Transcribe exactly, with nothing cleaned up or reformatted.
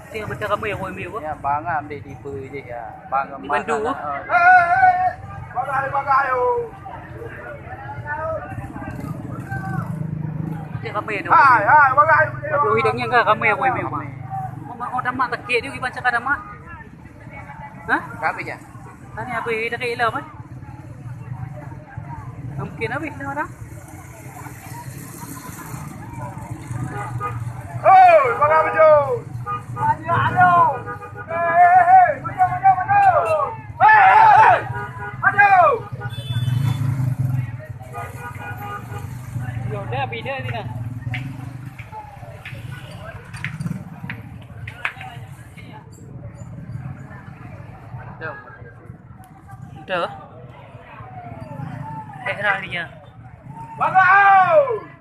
Tengok macam ramai orang ambil apa? Ya, bang ambil tipe je ya. Bang dibantu. Cek ramai tu. Hai, hai, bagai. Waktu hidangnya kan ramai orang ambil apa? Ramai. Mau, mau damak tak kek dia, iban cakap damak. Hah? Ramai je. Tanya apa dia tak kek lah, apa? Mungkin habis dah orang. Hoi, bangai bujur. Maju, maju. Hei, hei, hei, maju, maju, maju. Hei, hei, hei. Maju. Yo, dah bida ni dah. Dah. Hek dah dia. Bangai.